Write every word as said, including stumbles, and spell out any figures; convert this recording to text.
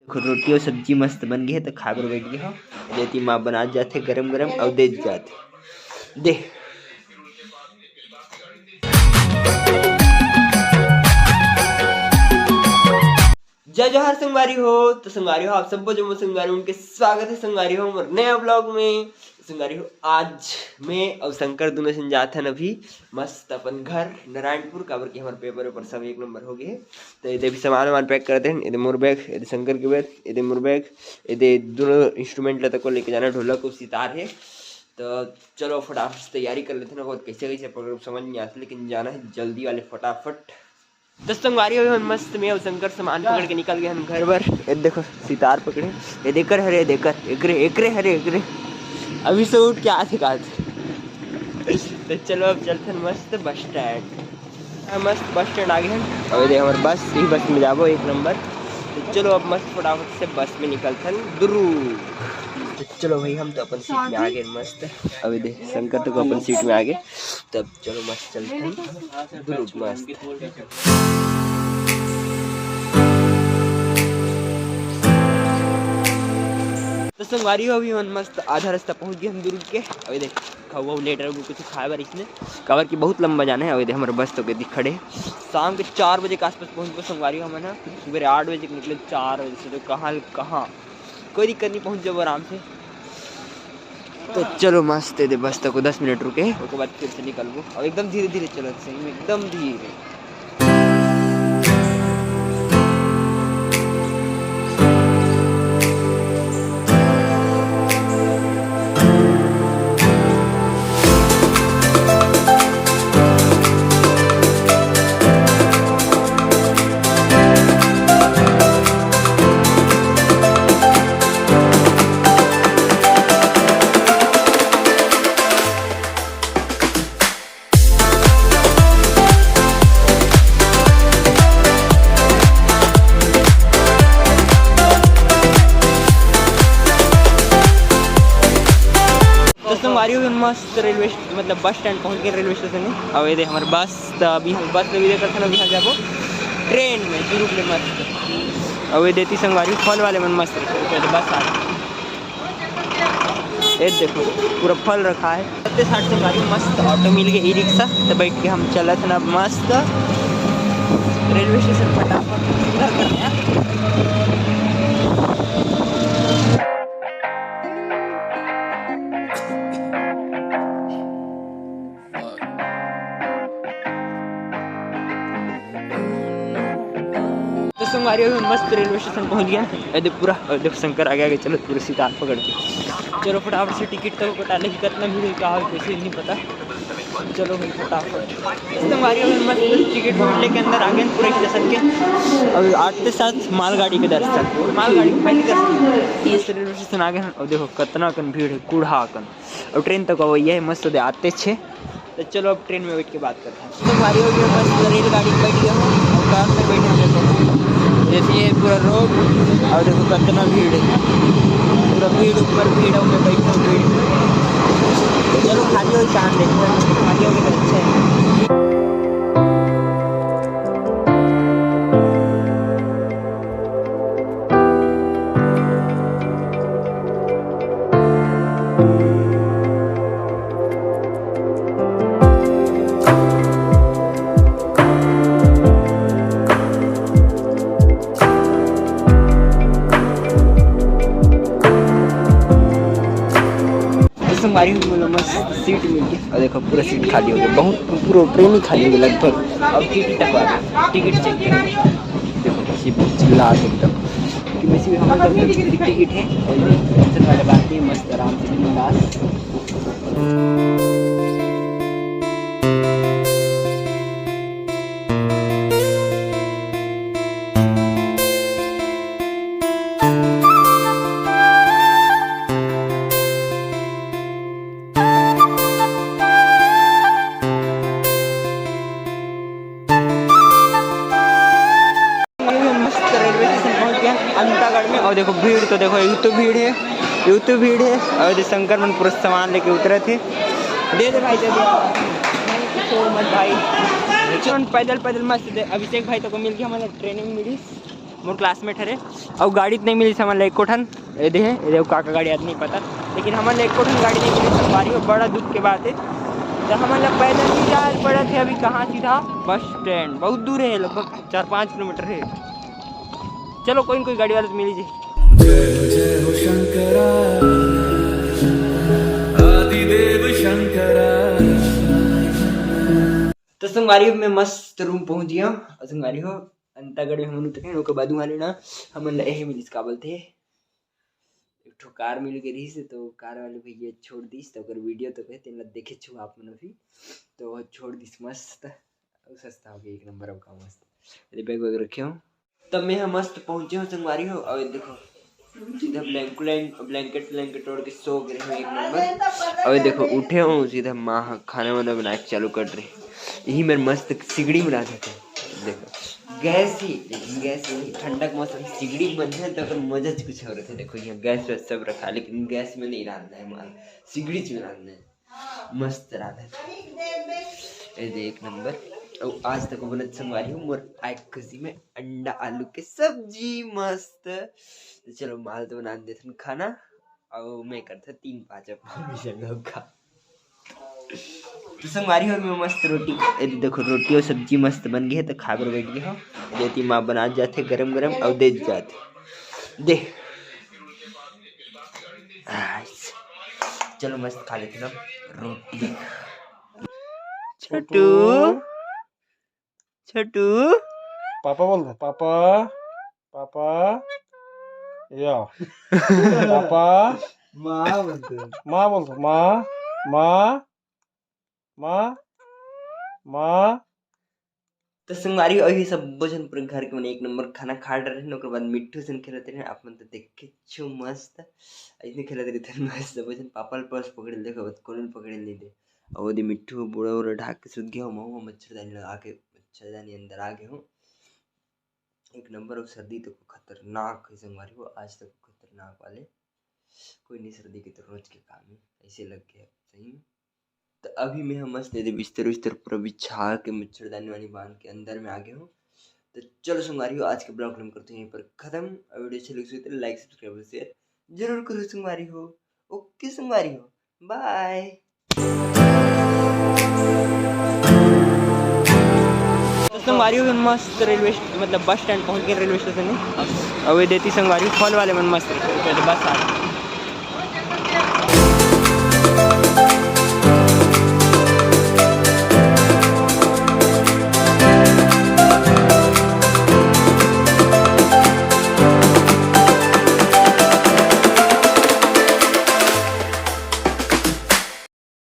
रोटी अउ सब्जी मस्त बन गे हे, त खाए बर बैठ गे हव। देती माँ बनात जाथे गरम गरम, अउ देत जाथे। दे। जय जोहार संगवारी हो। तो संगवारी हो, आप सबो जम्मो संगवारी मन के स्वागत हे संगवारी हो मोर नया vlog में। संगवारी हो, आज मैं अउ शंकर दुनों झन जात हन अभी मस्त अपन घर नारायणपुर, काबर कि हमर paper वेपर सब एक नंबर हो गे हे। तो एदे अभी सामान वामान pack करत हन। एदे मोर bag, एदे शंकर के bag, एदे मोर bag, एदे दुनों instrument ला तको लेके जाना, ढोलक अउ सितार हे। तो चलो फटाफट से तैयारी कर लेथन। ओकर बाद कैसे कैसे program समझ नहीं आते, लेकिन जाना हे जल्दी वाले फटाफट। तो संगवारी हो, हमन मस्त मैं अउ शंकर सामान पकड़ के निकल गे हन घर बर। ए देखो, सितार पकड़े, ए देकर हरे, ए देकर, एकरे, एकरे हरे, एकरे। अभी से उठ के आथे का। तो चलो अब चलथन मस्त bus stand। हाँ, मस्त bus stand आ गे हन। अउ एदे हमर bus, इही bus में जाबो, एक नंबर। तो चलो अब मस्त फटाफट से bus में निकलथन दुर्ग। तो चलो भाई, हम तो अपन seat में आ गे मस्त। अउ एदे शंकर तो अपन seat में आ गे। तब चलो मस्त चलथन दुर्ग मस्त। तो संगवारी हो, अभी हमन मस्त आधा रास्ता पहुंच गे हन दुर्ग के। अउ एदे खाऊ वाऊ लेटर कुछ खाए बर इसने, काबर कि बहुत लंबा जाना हे। अउ एदे हमर bus तो कती खड़े हे। शाम के चार बजे के आसपास पहुंचबो संगवारी हो हमन ह। सुबेरे आठ बजे के निकले, चार बजे से तो कहाँ ले कहाँ, कोई दिक्कत नहीं, पहुंच जाबो आराम से। तो चलो मस्त हे, एदे bus तक दस मिनट रुके, ओकर बाद फिर से निकलबो। अउ एकदम धीरे धीरे चलत, सही में एकदम धीरे। तो संगवारी हो, मस्त railway स्ट-, मतलब bus stand पहुंच गे railway station में। अउ एदे हमर bus, त अभी हम bus में विदा करथन, अभी हम जाबो train में दुर्ग ले मस्त। अउ एदे एती संगवारी फल वाले मन मस्त रखे, तो bus आ गे। ए देखो, पूरा फल रखा है। सत्ते साठ संगवारी, मस्त auto मिल गे, e-rickshaw, तो बैठ के हम चलत हन अब मस्त railway station फटाफट सीधा कर दिया। तो संगवारी, अभी मस्त railway station पहुंच गया। ए देख पूरा, ए देख शंकर आगे आगे चलो, पूरा सितार पकड़ के। चलो फटाफट से टिकट तो कटा ले, कितना भीड़ है, का है, कैसे नहीं पता। चलो भाई फटाफट। तो संगवारी, अभी मस्त टिकट विकट लेके अंदर आ गए पूरे स्टेशन के। अब आते साथ मालगाड़ी के दर्शन, मालगाड़ी के पहले दर्शन। ये railway station आ गए हैं। और देखो कितना कन भीड़ है, कूढ़ा कन। और ट्रेन तक अवैया है, मस्त दे आते छे। तो चलो अब ट्रेन में बैठ के बात करते हैं। तो भारी हो गया, मस्त रेलगाड़ी में बैठ गया हूँ और कार में बैठे हम देखो। जैसे ये पूरा रोड और देखो कितना भीड़ है, पूरा भीड़ ऊपर भीड़ है, मैं बैठा हूँ भीड़ में। तो चलो खाली हो चांद देखो, खाली हो गया तो अच्छा है। तो संगवारी हो, मोला मस्त सीट मिल गई। और देखो पूरा सीट खाली हो गया, बहुत पूरा ट्रेन ही खाली हो गया लगभग। अब टिकट कटवा दो, टिकट चेक करेंगे। देखो सीट चिल्ला एकदम कि वैसे भी हमारे पास टिकट है, और टेंशन वाली बात नहीं, मस्त आराम से बिंदास। मस्त रेलवे स्टेशन पहुंच गया अंतागढ़ में। और देखो भीड़ तो देखो, यूं तो भीड़ है, यूं तो भीड़ है। और ये शंकर मन पूरा सामान लेके उतरे थे। दे दे भाई, दे दे। Thank you so much भाई। चलो पैदल पैदल मस्त दे। अभिषेक भाई तो को मिल गया, मतलब ट्रेनिंग मिली। मोर classmate हरे, अउ गाड़ी तो नहीं मिलिस हमन ला एको ठन। ये दे, ये दे, का, का गाड़ी आत नहीं पता, लेकिन हमन ला एको ठन गाड़ी नहीं मिलिस संगवारी हो, बड़ा दुख के बात है। तो हमन ला पैदल ही जाए पड़त है अभी। कहाँ सीधा? Bus stand. बहुत दूर है, लगभग चार पाँच किलोमीटर है। चलो, कोई न कोई गाड़ी वाला तो मिल ही जाए। जय जय हो शंकरा, आदिदेव शंकरा। तो संगवारी हो, मैं मस्त रूम पहुंच गया हूँ। और संगवारी हो, अंतागढ़ में हमन उतरे, ओकर बाद वाले ना हमन ला यही मिलिस, का बोलते, एक ठो कार मिल गई रहिस, तो कार वाले भैया छोड़ दिस, तो ओकर वीडियो तो कहे तेन ला देखे छू आप मन भी, तो वो छोड़ दिस मस्त। अउ सस्ता हो गया, एक नंबर। अब का मस्त, अरे, बैग वैग रखे हो। तब मैं हम मस्त पहुंचे हो संगवारी हो। अबे देखो, सीधा ब्लैंकेट, ब्लैंकेट, ब्लैंकेट ओढ़ के सो गए हो, एक नंबर। अबे देखो, उठे हो, सीधा माँ ह खाना वाना बना के चालू कर रही। यही मेरे मस्त सिगड़ी बना देते हैं। देखो, गैस ही, लेकिन गैस ही, ठंडा के मौसम सिगड़ी बनते हैं तो अपन मजा च कुछ हो रहे थे। देखो, यहाँ गैस वैस सब रखा, लेकिन गैस में नहीं रांधना है माल, सिगड़ी च में रांधना है। मस्त रांधे। ए दे, एक नंबर। अउ आज तक बनत संगवारी हो मोर आय के खुशी में अंडा आलू के सब्जी मस्त। तो चलो, माल तो बना देथन खाना, अउ मैं करथे तीन पाँच अब मम्मी संग अब खा। तो संगवारी हो, मैं मस्त रोटी, ए दे देखो, रोटी और सब्जी मस्त बन गई है, तो खाए बर बैठ गए हो। जेती माँ बना जाथे गरम गरम, अउ दे जाथे। दे। आइस। चलो, मस्त खा लेते ना रोटी। छोटू, छोटू। पापा बोल दे, पापा, पापा। या। पापा। माँ बोलते हैं। माँ बोल दे, माँ, माँ, माँ, माँ। तो संगवारी हो, अभी सब्बो झन पूरे घर के मन एक नंबर खाना खा डरे रहिन, ओकर बाद मिट्ठू सन खेलत रहिन। आप मन तो देखे छो मस्त, ऐसने खेलत रहिथे मस्त सब्बो झन। पापा ल पर्स पकड़े ल देखो, बस कोनो ल पकड़े ल नहीं दे। अउ ओदे मिट्ठू बोरा वोरा ढाक के सुत गए हो, महू ह मच्छरदानी लगा के मच्छरदानी अंदर आ गए हो। एक नंबर। अउ सर्दी तो खतरनाक है संगवारी हो, आज तक खतरनाक वाले कोई नहीं सर्दी के तो रोज के काम है, ऐसे लग गया सही में। तो अभी मैं ह मस्त एदे बिस्तर उस्तर पूरा बिछा के मच्छरदानी वानी बांध के अंदर में आ गए हूँ। तो चलो संगवारी हो, आज के ब्लॉग हम करते हैं यहीं पर खत्म। और वीडियो अच्छी लगी तो लाइक, सब्सक्राइब, शेयर जरूर करो संगवारी हो। ओके संगवारी हो, बाय। तो संगवारी हो, मस्त रेलवे स्टे-, मतलब बस स्टैंड पहुंच गए, रेलवे स्टेशन में। अब ये देती संगवारी फल वाले मन मस्त रखे, पहले बस आ गए।